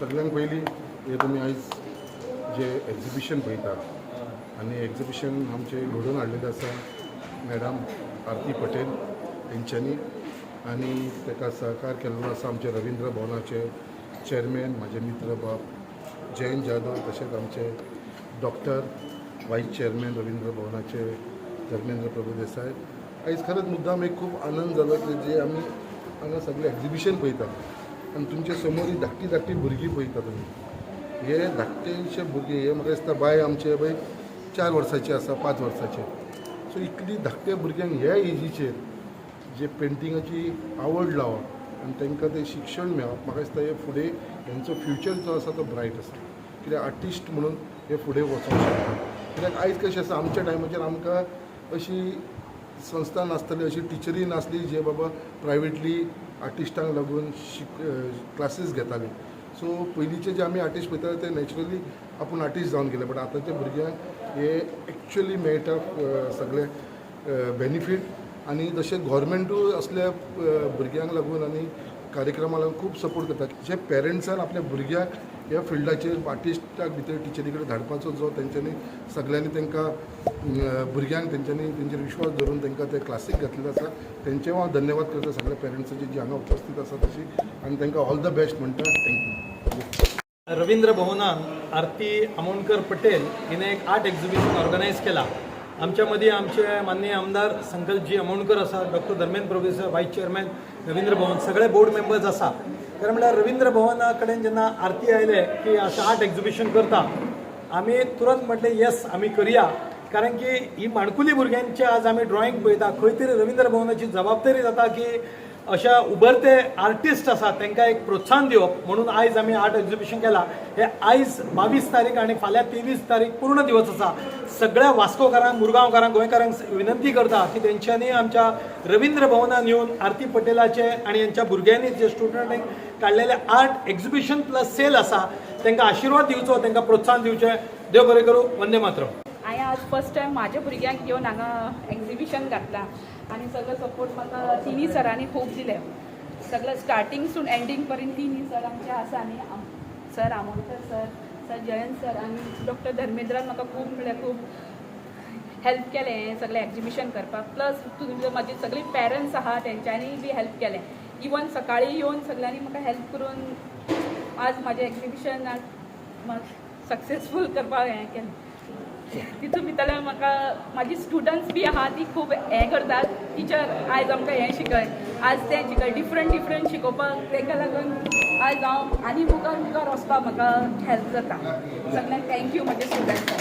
सगळ्यांत पयलीं हे तुमी आयज जे एक्झिबिशन पळयता आनी एक्झिबिशन आमचें घडोवन हाडलेलें आसा मॅडम आरती पटेल हेंच्यांनी आनी ताका सहकार केल्लो आसा आमचे रविंद्र भवनाचे चेअरमॅन, म्हाजे मित्र बाब जयंत जाधव, तशेंच आमचे डॉक्टर वायस चेअरमॅन रविंद्र भवनाचे धर्मेंद्र प्रभुदेसाय. आयज खरेंच मुद्दाम एक खूब आनंद जालो की जे आमी हांगा सगळें एक्झिबिशन पळयता आनी तुमचे समोर ही धाकटी धाकटी भुरगीं पळयता तुमी. हे धाकटेशे भुरगे, हे म्हाका दिसता बाय आमचे पळय 4 वर्साचे आसा, 5 वर्साचे. सो इतली धाकट्या भुरग्यांक ह्या एजीचेर जे पेंटिंगाची आवड लावप आनी तांकां तें शिक्षण मेळप, म्हाका दिसता हे फुडें हेंचो फ्युचर जो आसा तो ब्रायट आसा, कित्याक आर्टिस्ट म्हणून हे फुडें वचोंक शकता. कित्याक आयज कशें आसा, आमच्या टायमाचेर आमकां अशी संस्था नासताली, अशी टिचरी नासली जे बाबा प्रायवेटली आर्टिस्टांक लागून क्लासीस घेताले. सो पयलींचे जे आमी आर्टिस्ट पळयताले ते नॅचरली आपूण आर्टिस्ट जावन गेले, बट आतांच्या भुरग्यांक हे एक्चुअली मेळटा सगळे बेनिफीट. आनी तशें गोवोरमेंटूय असल्या भुरग्यांक लागून आनी कार्यक्रमा लागून खूब सपोर्ट करता. जे पेरंट्सान आपल्या भुरग्यांक ह्या फिल्डाचेर आर्टिस्टाक भितर टिचरी कडेन धाडपाचो जो तेंच्यांनी सगळ्यांनी तांकां भुरग्यांक तेंच्यांनी तेंचेर विश्वास दवरून तांकां ते क्लासीक घातलेले आसा, तेंचे हांव धन्यवाद करता सगळ्या पेरंट्साचे जी हांगा उपस्थित आसा तशी आनी तांकां ऑल the best म्हणटा. Thank you. Ravindra भवनान आरती आमोणकर पटेल हिने एक आर्ट एक्झिबिशन ऑर्गनायज केला. आमच्या मदीं आमचे माननीय आमदार संकल्पजी आमोणकर आसा, doctor Dharmendra Prabhudesai, vice chairman Ravindra Bhavan, सगळे बोर्ड मेंबर्स आसा. खरें म्हणल्यार रवींद्र भवना कडेन जेन्ना आरती आयले की अशें आर्ट एक्झिबिशन करता, आमी तुरंत म्हटलें, येस, आमी करया, कारण की ही माणकुली भुरग्यांचे आज आमी ड्रॉइंग पळयता. खंय तरी रवींद्र भवनाची जबाबदारी जाता की अशा उभरते आर्टिस्ट आसात तांकां एक प्रोत्साहन दिवप. म्हणून आयज आमी आर्ट एक्झिबिशन केला. हे आयज 22 तारीख आनी फाल्यां 23 तारीख पूर्ण दिवस आसा. सगळ्या वास्कोकारांक, मुरगांवकारांक, गोंयकारांक विनंती करता की तेंच्यांनी आमच्या रवींद्र भवनान येवन आरती पटेलाचे आनी यांच्या भुरग्यांनी जे स्टुडंटांक काडलेले आर्ट एक्झिबिशन प्लस सेल आसा, तांकां आशिर्वाद दिवचो, तांकां प्रोत्साहन दिवचें. देव बरें करूं. वंदे मातरम. हांवें आज फर्स्ट टायम म्हाज्या भुरग्यांक घेवन हांगा एक्झिबिशन घातलां आनी सगळो सपोर्ट म्हाका तिनूय सरांनी खूब दिले. सगळें स्टार्टिंगसून एंडींग पर्यंत तिनूय सर आमचे आसा न्ही, sir Amonkar sir, sir Jayant sir आनी डॉक्टर धर्मेंद्रान म्हाका खूब म्हणल्यार खूब हेल्प केलें हें सगळें एक्झिबिशन करपाक. प्लस म्हाजी सगळीं पेरंट्स आहा, तेंच्यांनी बी हेल्प केलें. इवन सकाळीं येवन सगळ्यांनी म्हाका हेल्प करून आज म्हाजें एक्झिबिशन सक्सेसफूल करपाक हें केलें. तितून भितरल्यान म्हाका म्हाजी स्टुडंट्स बी आहा, ती खूब हें करतात, टिचर आयज आमकां हें शिकय, आज तें शिकय, डिफरंट डिफरंट शिकोवपाक. ताका लागून आयज हांव आनी मुखार मुखार वचपाक म्हाका हेल्प जाता. सगळ्यांक thank you, म्हाज्या स्टुडंट्सांक.